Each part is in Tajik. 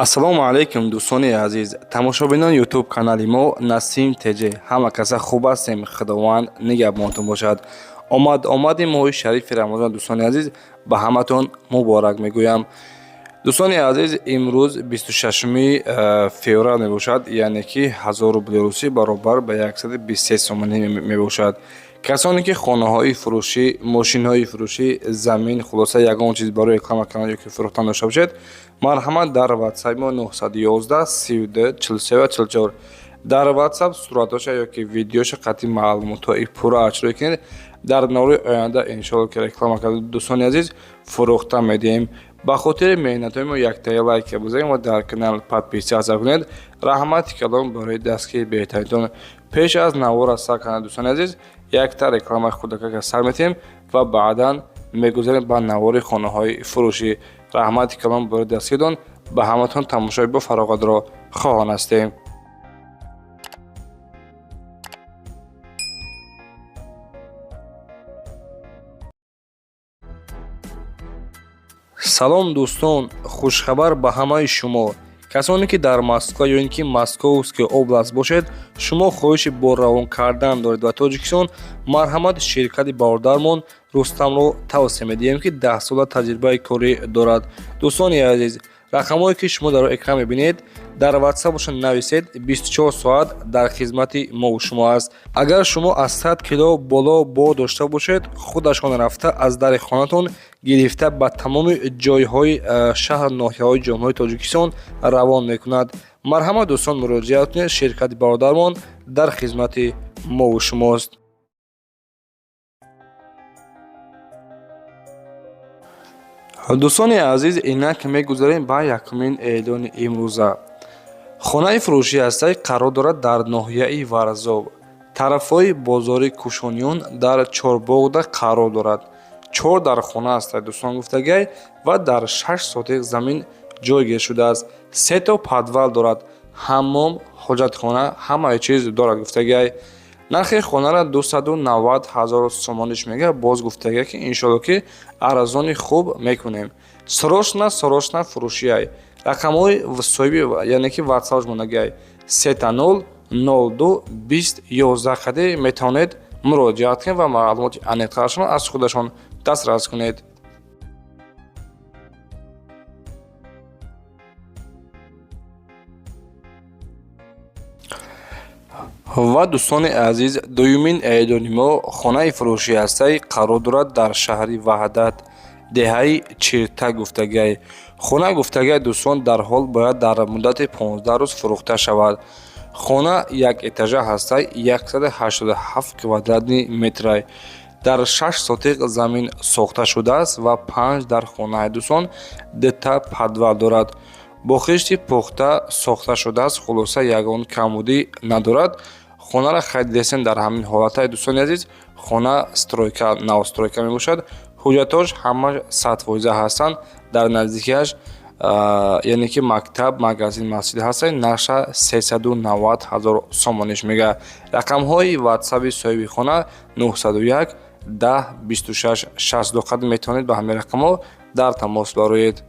Ассалому алайкум, дӯстони азиз, тамошобинони Ютуб канали мо Насим ТЖ. Ҳама каса хуб ҳастем, Худованд нигаҳбонтон бошад. Омад омади моҳи шарифи Рамазон, дӯстони азиз, ба ҳаматон муборак мегӯям. Дӯстони азиз, имрӯз 26 феврал мебошад, яъне ки 1000 рубли русӣ баробар ба 123 сомонӣ мебошад. Касоне ки хонаҳои фурӯшӣ, мошинҳои фурӯшӣ, замин, хулоса, ягон чиз барои реклама кардан ё ки фурӯхтан дошта бошед, марҳамат, дар ватсапи мо 911 32 43 44 дар ватсап суратоша ё ки видеоша қатъи маълумотҳои пурра ачроӣ кунед. Дар навори оянда, иншоалло, ки реклама карда, дӯстони азиз, фурӯхта медиҳем. Ба хотири меҳнатҳои мо яктаи лайка бизанед ва дар канал подписаться кунед. Раҳмати калом барои дастгири беҳтаринтон. Пеш аз навора сар кардан, дӯстони азиз, якта рекламаи хурдакака сар метиҳем ва баъдан мегузарем ба навори хонаҳои фурӯшӣ. Раҳмати калом барои дастгиритон, ба ҳаматон тамошои бо фароғатро хоҳон ҳастем. Салом, дӯстон, хушхабар ба ҳамаи шумо. Касоне ки дар Москва ё ин ки Московская область бошед, шумо хоҳиши бор равон кардан доред ба Тоҷикистон, марҳамат, ширкати бародармон Рустамро тавсия медиҳем, ки 10-сола таҷрибаи корӣ дорад. Дӯстони азиз, рақамҳое ки шумо дар экран мебинед, дар ватсапашон нависед, 24 соат дар хизмати мову шумо аст. Агар шумо аз 100 кило боло бор дошта бошед, худашон рафта аз дари хонатон гирифта, ба тамоми ҷойҳои шаҳр, ноҳияҳои Ҷумҳурии Тоҷикистон равон мекунад. Марҳамат, дӯстон, муроҷиат кунед, ширкати бародармон дар хизмати мову шумост. Дӯстони азиз, инак мегузарем ба якумин эълони имрӯза. Хонаи фурӯшӣ ҳастай, қарор дорад дар ноҳияи Варзоб, тарафҳои бозори Кушониён, дар Чорбоғда қарор дорад. Чор дар хона ҳастай, дӯстон, гуфтагай, ва дар 6 сотих замин ҷойгир шудааст. Сето подвал дорад, ҳаммом, ҳоҷатхона, ҳамаи чиз дорад, гуфтагай. Нархи хонара 290 ҳазор сомониш мега. Боз гуфтагай, ки иншоалло, ки арзони хуб мекунем. Срочно, срочно фурӯшиай. Рақамҳои соҳиби, яъне ки ватсапш мондагиай: 000 02 20 11 қади метавонед муроҷиат кунед ва маълумоти аниқтарашон аз худашон дастрас кунед. Ва, дӯстони азиз, дуюмин эълони мо хонаи фурӯшӣ ҳастай, қарор дорад дар шаҳри Ваҳдат, деҳаи Чирта, гуфтагиай. Хона, гуфтагиай, дӯстон, дар ҳол бояд дар муддати 15 рӯз фурӯхта шавад. Хона як этажа ҳастай, 187 квадратный метрай, дар 6 сотиқ замин сохта шудааст ва панҷ дар хонаи, дӯстон, дута подвал дорад, бо хишти пухта сохта шудааст. Хулоса, ягон камбудӣ надорад. Хонаро харидидастем дар ҳамин ҳолатай. Дӯстони азиз, хона стройка, новостройка мебошад, ҳуҷҷатҳош ҳама 100% ҳастанд. Дар наздикиаш, яъне ки мактаб, магазин, масҷид ҳастанд. Нархша 390 ҳазор сомониш мега. Рақамҳои ватсаби соҳиби хона 901 10 26 62 қад, метавонед ба ҳамин рақамҳо дар тамос бароед.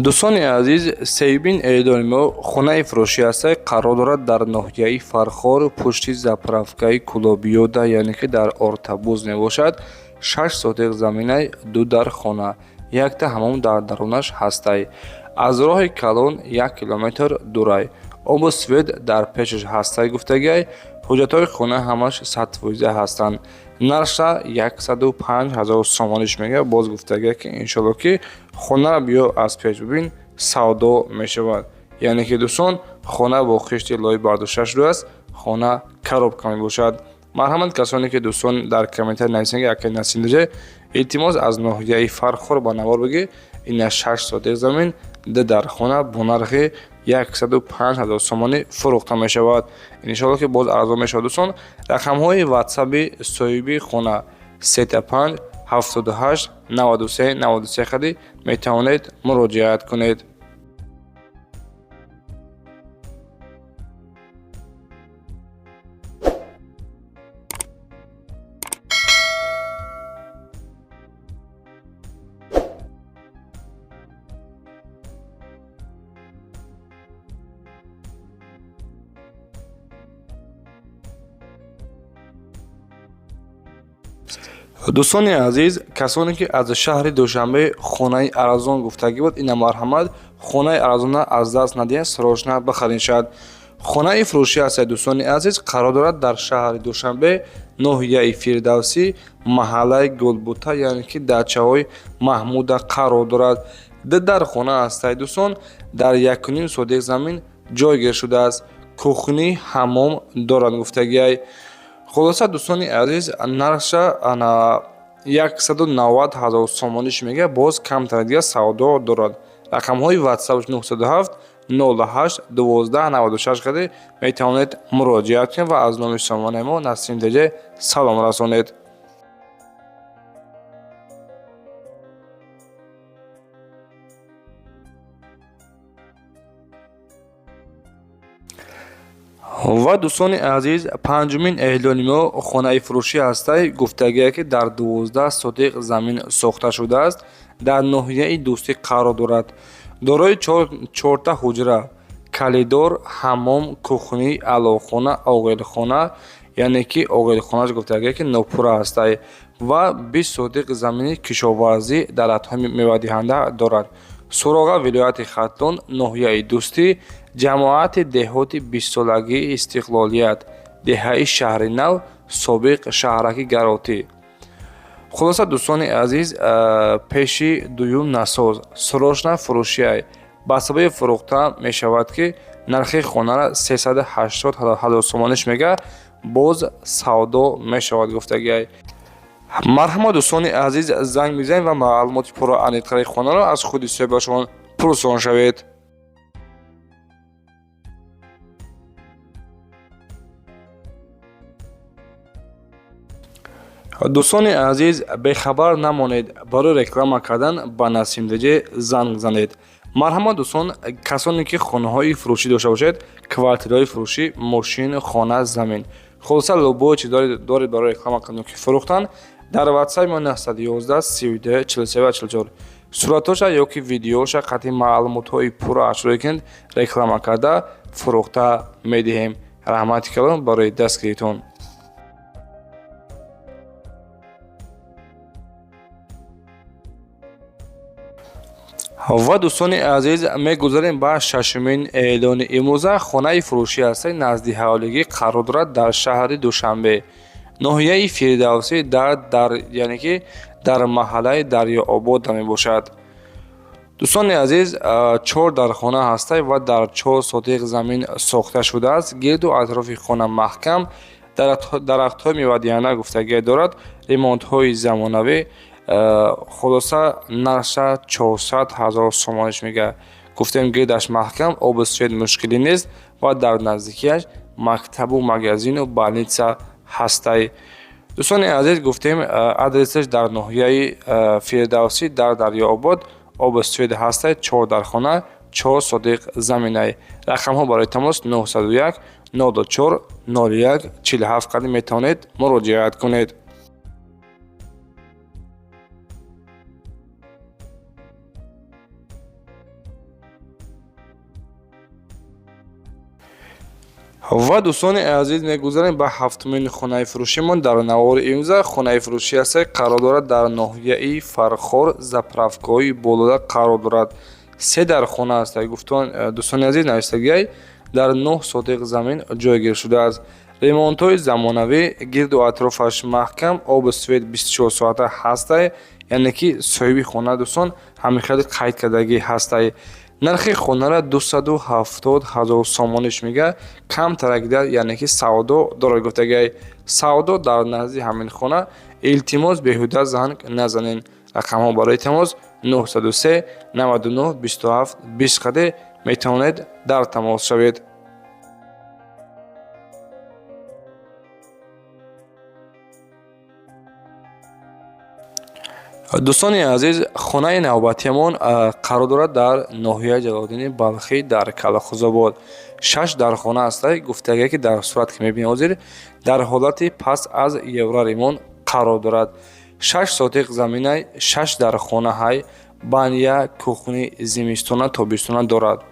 Дӯстони азиз, сеюмин эълони мо хонаи фурӯшӣ ҳастай, қарор дорад дар ноҳияи Фархор, пушти заправкаи Кулобиёда, яъне ки дар Ортабуз мебошад. 6 сотиқ заминай, ду дар хона, якта ҳаммом дар дарунаш ҳастай. Аз роҳи калон 1 километр дурай, обу свет дар пешаш ҳастай, гуфтагиай. Ҳуҷҷатҳои хона ҳамаш 100% ҳастанд. Нархша 105 ҳазор сомониш мега. Боз гуфтагиай, ки иншоалло, ки хонаро биё аз пеш бибин, савдо мешавад. Яъне ки, дӯстон, хона бо хишти лои бардошта шудааст, хона коробка мебошад. Марҳамат, касоне ки, дӯстон, дар комментарий нависанд, ки акай Насимдиҷа, илтимос, аз ноҳияи Фархор ба навор бигӣ, ина 6 сотиқ замин, ду дар хона бо нархи 105 ҳазор сомонӣ фурӯхта мешавад. Иншоалло, ки боз арзон мешавад. Дӯстон, рақамҳои ватсаби соҳиби хона 35 78 93 93 қади метавонед муроҷиат кунед. Дӯстони азиз, касоне ки аз шаҳри Душанбе хонаи арзон гуфтагӣ буд, ина марҳамат, хонаи арзона аз даст надиҳед, срочно бихаред шояд. Хонаи фурӯшӣ ҳастед, дӯстони азиз, қарор дорад дар шаҳри Душанбе, ноҳияи Фирдавсӣ, маҳаллаи Гулбута, яъне ки дачаҳои Маҳмуда қарор дорад. Ду дар хона ҳастед, дӯстон, дар 1,5 сотих замин ҷойгир шудааст. Кухни, ҳаммом дорад гуфтагиай. Хулоса, дӯстони азиз, нархша ана 190 ҳазор сомониш мега, боз камтар дига савдо дорад. Рақамҳои WhatsApp 907 08 12 96 қади метавонед муроҷиат кунед ва аз номи сомонаи мо Насим ТЖ салом расонед. Ва дӯстони азиз, панҷумин эълони мо хонаи фурӯшӣ ҳастай, гуфтагие ки дар 12 сотиқ замин сохта шудааст, дар ноҳияи Дӯстӣ қарор дорад. Дорои чорта ҳуҷра, калидор, ҳаммом, кухни, аловхона, оғилхона, яъне ки оғилхонааш гуфтагие ки нопурра ҳастай ва 20 сотиқ замини кишоварзӣ, дарахтҳои мевадиҳанда дорад. Суроға вилояти Хатлон, ноҳияи Дӯстӣ, ҷамоати деҳоти бистсолагии истиқлолият, деҳаи Шаҳри Нав, собиқ шаҳраки Гаротӣ. Хулоса, дӯстони азиз, пеши дуюм насоз, срочно фурӯшиай. Ба сабаби фурӯхта мешавад ки нархи хонара 380 ҳазор сомониш мега, боз савдо мешавад гуфтагиай. Марҳамат, дӯстони азиз, занг мезанед ва маълумоти пурра аниқтари хонаро аз худи соҳибашон пурсон шавед. Дӯстони азиз, бехабар намонед, барои реклама кардан ба Насим ТЖ занг занед. Марҳамат, дӯстон, касоне ки хонаҳои фурӯшӣ дошта бошед, квартираҳои фурӯшӣ, мошин, хона, замин, хулоса любое чи доред барои реклама кардан ки фурӯхтан, дар WhatsApp мо 911 32 43 44 суратҳоша ё ки видеоша қатъи маълумотҳои пурра ашроӣ кунед, реклама карда фурӯхта медиҳем. Раҳмати калон барои дастгиритон. Ва дӯстони азиз, мегузарем ба шашумин эълони имрӯза. Хонаи фурӯшӣ ҳастаи назди ҳавлигӣ қарор дорад дар шаҳри Душанбе, ноҳияи Фирдавсӣ, дар яъне ки дар маҳаллаи Дарёобода мебошад. Дӯстони азиз, чор дархона ҳастай ва дар 4 сотиқ замин сохта шудааст. Гирду атрофи хона маҳкам, дарахтҳои мевадиҳанда гуфтагие дорад, ремонтҳои замонавӣ. Хулоса, нархша 400 ҳазор сомониш мега. Гуфтем, гирдаш маҳкам, обу свет мушкилӣ нест ва дар наздикиаш мактабу магазину больница ҳастай. Дӯстони азиз, гуфтем, адресаш дар ноҳияи Фирдавсӣ, дар Дарёобод, обу свет ҳастай, чор дархона, 4 сотиқ заминай. Рақамҳо барои тамос 901 04 01 47 қадим метавонед муроҷиат кунед. Ва дӯстони азиз, мегузарем ба ҳафтумин хонаи фурӯшимон дар навори имрӯза. Хонаи фурӯшӣ ҳастай, қарор дорад дар ноҳияи Фархор, заправкаҳои болода қарор дорад. Се дар хона ҳастай, дӯстони азиз, навиштагиай дар 9 сотиқ замин ҷойгир шудааст. Ремонтҳои замонавӣ, гирду атрофаш маҳкам, обу свет 24 соата ҳастай, яъне ки соҳиби хона, дӯстон, ҳамин хеле қайд кардагӣ ҳастай. Нархи хонара 270 ҳазор сомониш мега, камтарак диҳад, яъне ки савдо дорад гуфтагиай. Савдо дар назди ҳамин хона, илтимос, беҳуда занг назанед. Рақамҳо барои тамос 903 99 27 20 қаде метавонед дар тамос шавед. Дӯстони азиз, хонаи навбатиамон қарор дорад дар ноҳияи Ҷалолиддини Балхӣ, дар Калахузобод. Шаш дархона ҳастай, гуфтагие ки дар сурат ки мебинед ҳозир дар ҳолати пас аз евроремонт қарор дорад. 6 сотиқ заминай, шаш дархонаҳай, баня, кухни, зимистона, тобистона дорад.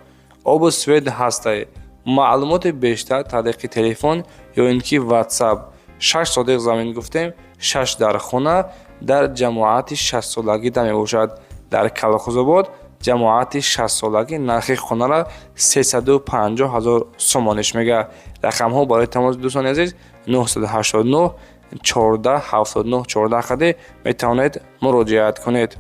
Обу свет ҳастай. Маълумоти бештар тариқи телефон ё ин ки WhatsApp. 6 сотиқ замин гуфтем. Шаш дар хона дар ҷамоати шастсолагида мебошад. Дар Калхозобод, ҷамоати шастсолагӣ, нархи хонаро 350 ҳазор сомониш мега. Рақамҳо барои тамос, дӯстони азиз, 989 14 79 14 қади метавонед муроҷиат кунед.